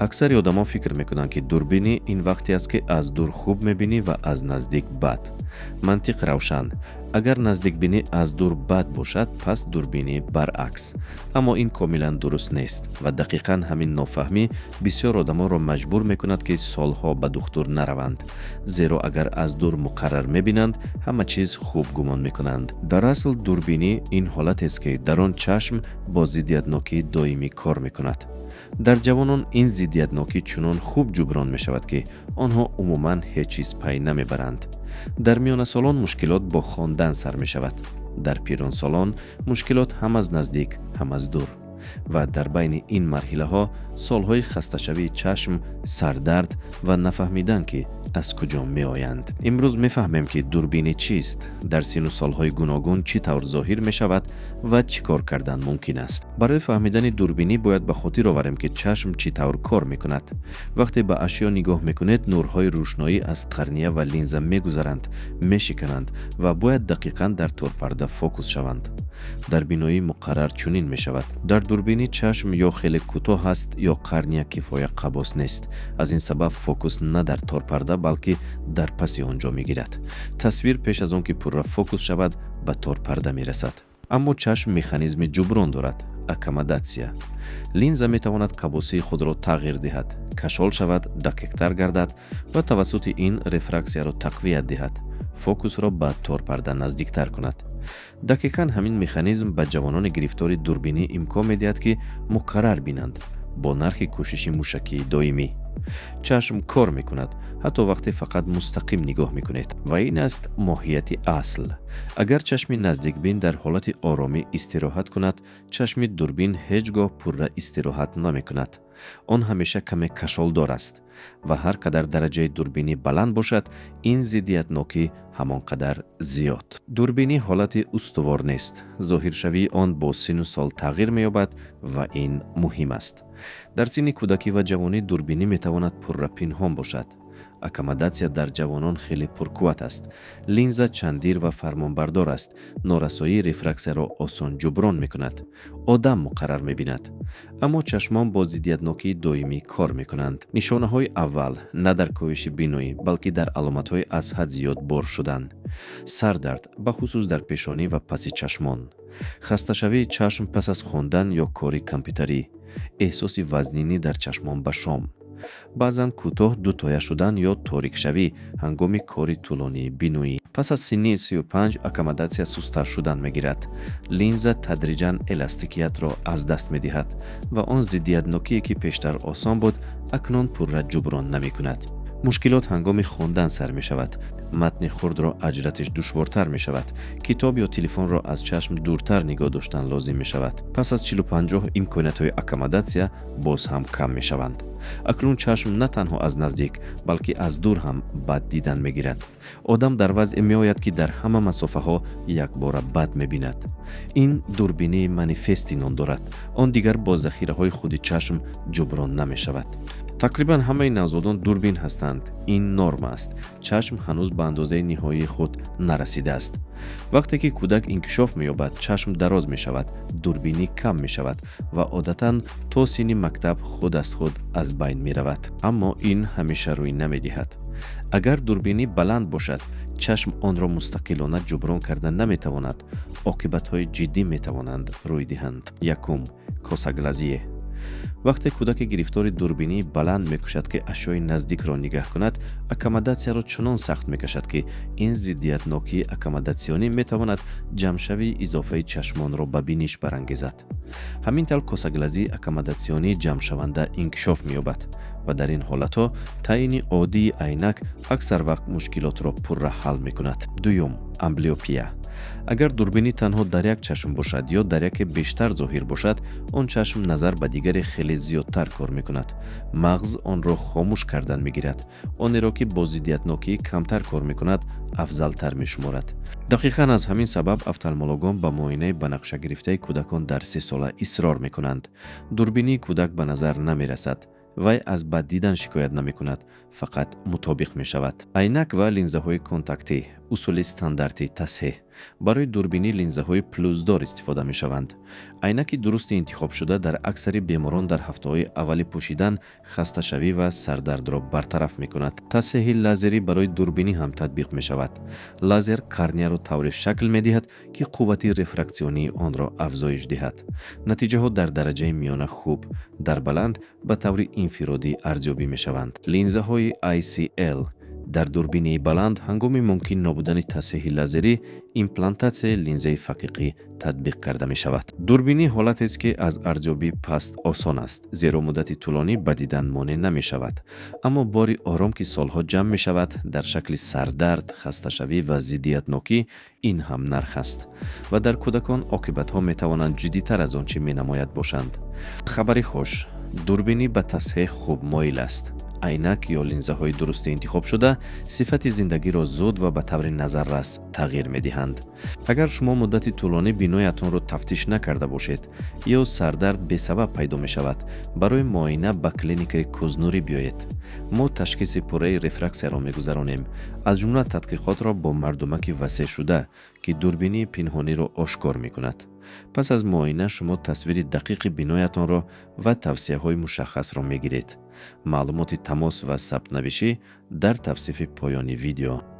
Аксари одамон фикр мекунанд, ки дурбинӣ ин вақте аст, ки аз дур хуб мебинӣ ва аз наздик бад. Мантиқ равшан: агар наздикбинӣ аз дур бад бошад, пас дурбинӣ баръакс. Аммо ин комилан дуруст нест ва дақиқан ҳамин нофаҳмӣ бисёр одамонро маҷбур мекунад, ки солҳо ба духтур нараванд, зеро агар аз дур муқаррар мебинанд, ҳама чиз хуб гумон мекунанд. Дар асл дурбинӣ ин ҳолатест, ки дар он чашм бо зиддиятнокии доимӣ кор мекунад. Дар ҷавонон ин зиддиятнокӣ чунон хуб ҷуброн мешавад, ки онҳо умуман ҳеҷ чиз пай намебаранд. Дар миёнасолон мушкилот бо хондан сар мешавад. Дар пиронсолон мушкилот ҳам аз наздик, ҳам аз дур. Ва дар байни ин марҳилаҳо солҳои хасташавии чашм, сардард ва нафаҳмидан, ки аз куҷо меоянд. Имрӯз мефаҳмем, ки дурбинӣ чист, дар синну солҳои гуногун чӣ тавр зоҳир мешавад ва чӣ кор кардан мумкин аст. Барои фаҳмидани дурбинӣ бояд ба хотир оварем, ки чашм чӣ тавр кор мекунад. Вақте ба ашё нигоҳ мекунед, нурҳои рӯшноӣ аз қарния ва линза мегузаранд, мешикананд ва бояд дақиқан дар торпарда фокус шаванд. Дар биноӣ муқаррар чунин мешавад. Дар дурбинӣ чашм ё хеле кӯтоҳ аст, ё қарния кифоя қабос нест. Аз ин сабаб фокус на дар торпарда, балки дар паси он ҷо мегирад. Тасвир пеш аз он ки пурра фокус шавад, ба торпарда мерасад. Аммо чашм механизми ҷуброн дорад: аккомодатсия. Линза метавонад қабосии худро тағйир диҳад, кашол шавад, дақиқтар гардад ва тавассути ин рефраксияро тақвият диҳад, фокусро ба торпарда наздиктар кунад. Дақиқан ҳамин механизм ба ҷавонони гирифтори дурбинӣ имкон медиҳад, ки муқаррар бинанд бо нархи кӯшиши мушакии доимӣ. Чашм кор мекунад, ҳатто вақте фақат мустақим нигоҳ мекунед. Ва ин аст моҳияти асл: агар чашми наздикбин дар ҳолати оромӣ истироҳат кунад, чашми дурбин ҳеҷ гоҳ пурра истироҳат намекунад. Он ҳамеша каме кашолдор аст ва ҳар қадар дараҷаи дурбинӣ баланд бошад, ин зиддиятнокӣ ҳамон қадар зиёд. Дурбинӣ ҳолати устувор нест. Зоҳиршавии он бо синну сол тағйир меёбад ва ин муҳим аст. Дар синни кӯдакӣ ва ҷавонӣ дурбинӣ метавонад пурра пинҳон бошад. Аккомодатсия дар ҷавонон хеле пурқувват аст. Линза чандир ва фармонбардор аст, норасоии рефраксияро осон ҷуброн мекунад. Одам муқаррар мебинад, аммо чашмон бо зиддиятнокии доимӣ кор мекунанд. Нишонаҳои аввал на дар коҳиши биноӣ, балки дар аломатҳои аз ҳад зиёд бор шудан: сардард, бахусус дар пешонӣ ва паси чашмон, хасташавии чашм пас аз хондан ё кори компютарӣ, эҳсоси вазнинӣ дар чашмон ба шом, баъзан кӯтоҳ дутоя шудан ё торикшавӣ ҳангоми кори тӯлонии биноӣ. Пас аз синни 35 аккомодатсия сусттар шудан мегирад. Линза тадриҷан эластикиятро аз даст медиҳад ва он зиддиятнокие, ки пештар осон буд, акнун пурра ҷуброн намекунад. Мушкилот ҳангоми хондан сар мешавад. Матни хурдро аҷратиш душвортар мешавад, китоб ё телефонро аз чашм дуртар нигоҳ доштан лозим мешавад. Пас аз 40-50 имкониятҳои аккомодатсия боз ҳам кам мешаванд. Акнун чашм на танҳо аз наздик, балки аз дур ҳам бад дидан мегирад. Одам дар вазъе меояд, ки дар ҳама масофаҳо якбора бад мебинад. Ин дурбинии манифестӣ ном дорад. Он дигар бо захираҳои худи чашм ҷуброн намешавад. Тақрибан ҳамаи навзодон дурбин ҳастанд. Ин норма аст. Чашм ҳанӯз ба андозаи ниҳоии худ нарасидааст. Вақте ки кӯдак инкишоф меёбад, чашм дароз мешавад, дурбинӣ кам мешавад ва одатан то синни мактаб худ аз худ аз байн меравад. Аммо ин ҳамеша рӯй намедиҳад. Агар дурбинӣ баланд бошад, чашм онро мустақилона ҷуброн карда наметавонад. Оқибатҳои ҷиддӣ метавонанд рӯй диҳанд. Якум: косоглазие. Вақте кӯдаке гирифтори дурбинии баланд мекӯшад, ки ашёи наздикро нигаҳ кунад, аккомодатсияро чунон сахт мекашад, ки ин зиддиятнокии аккомодатсионӣ метавонад ҷамъшавии изофаи чашмонро ба биниш барангезад. Ҳамин тавр косоглазии аккомодатсионии ҷамъшаванда инкишоф меёбад ва дар ин ҳолатҳо таъйини оддии айнак аксар вақт мушкилотро пурра ҳал мекунад. Дуюм: амблиопия. Агар дурбинӣ танҳо дар як чашм бошад ё дар яке бештар зоҳир бошад, он чашм назар ба дигаре хеле зиёдтар кор мекунад. Мағз онро хомӯш кардан мегирад. Онеро, ки бо зиддиятнокии камтар кор мекунад, афзалтар мешуморад. Дақиқан аз ҳамин сабаб офтальмологон ба муоинаи ба нақша гирифтаи кӯдакон дар 3 сола исрор мекунанд. Дурбинии кӯдак ба назар намерасад. Вай аз бад дидан шикоят намекунад, фақат мутобиқ мешавад. Айнак ва линзаҳои контактӣ: усули стандарти тасҳеҳ. Барои дурбинӣ линзаҳои плюсдор истифода мешаванд. Айнаки дурусти интихобшуда дар аксари беморон дар ҳафтаҳои аввали пӯшидан хасташавӣ ва сардардро бартараф мекунад. Тасҳеҳи лазерӣ барои дурбинӣ ҳам татбиқ мешавад. Лазер карнияро тавре шакл медиҳад, ки қуввати рефраксионии онро афзоиш диҳад. Натиҷаҳо дар дараҷаи миёна хуб, дар баланд ба таври инфиродӣ арзёбӣ мешаванд. Линзаҳои ICL дар дурбинии баланд: ҳангоми мумкин набудани тасҳеҳи лазерӣ, имплантатсияи линзаи факиқӣ татбиқ карда мешавад. Дурбинӣ ҳолатест, ки аз арзёбӣ паст осон аст, зеро муддати тӯлонӣ ба дидан монеъ намешавад, аммо бори ором, ки солҳо ҷамъ мешавад дар шакли сардард, хасташавӣ ва зиддиятнокӣ, ин ҳам нарх аст. Ва дар кӯдакон оқибатҳо метавонанд ҷиддитар аз он чӣ менамояд бошанд. Хабари хуш: дурбинӣ ба тасҳеҳ хуб моил аст. Айнак ё линзаҳои дурусти интихобшуда сифати зиндагиро зуд ва ба таври назаррас тағйир медиҳанд. Агар шумо муддати тӯлонӣ биноятонро тафтиш накарда бошед ё сардард бесабаб пайдо мешавад, барои муоина ба клиникаи Кӯзнурӣ биёед. Мо ташхиси пурраи рефраксияро мегузаронем, аз ҷумла тадқиқотро бо мардумаки васеъшуда, ки дурбинии пинҳониро ошкор мекунад. Пас аз муоина шумо тасвири дақиқи биноятонро ва тавсияҳои мушаххасро мегиред. Маълумоти тамос ва сабтнавишӣ дар тавсифи поёни видео.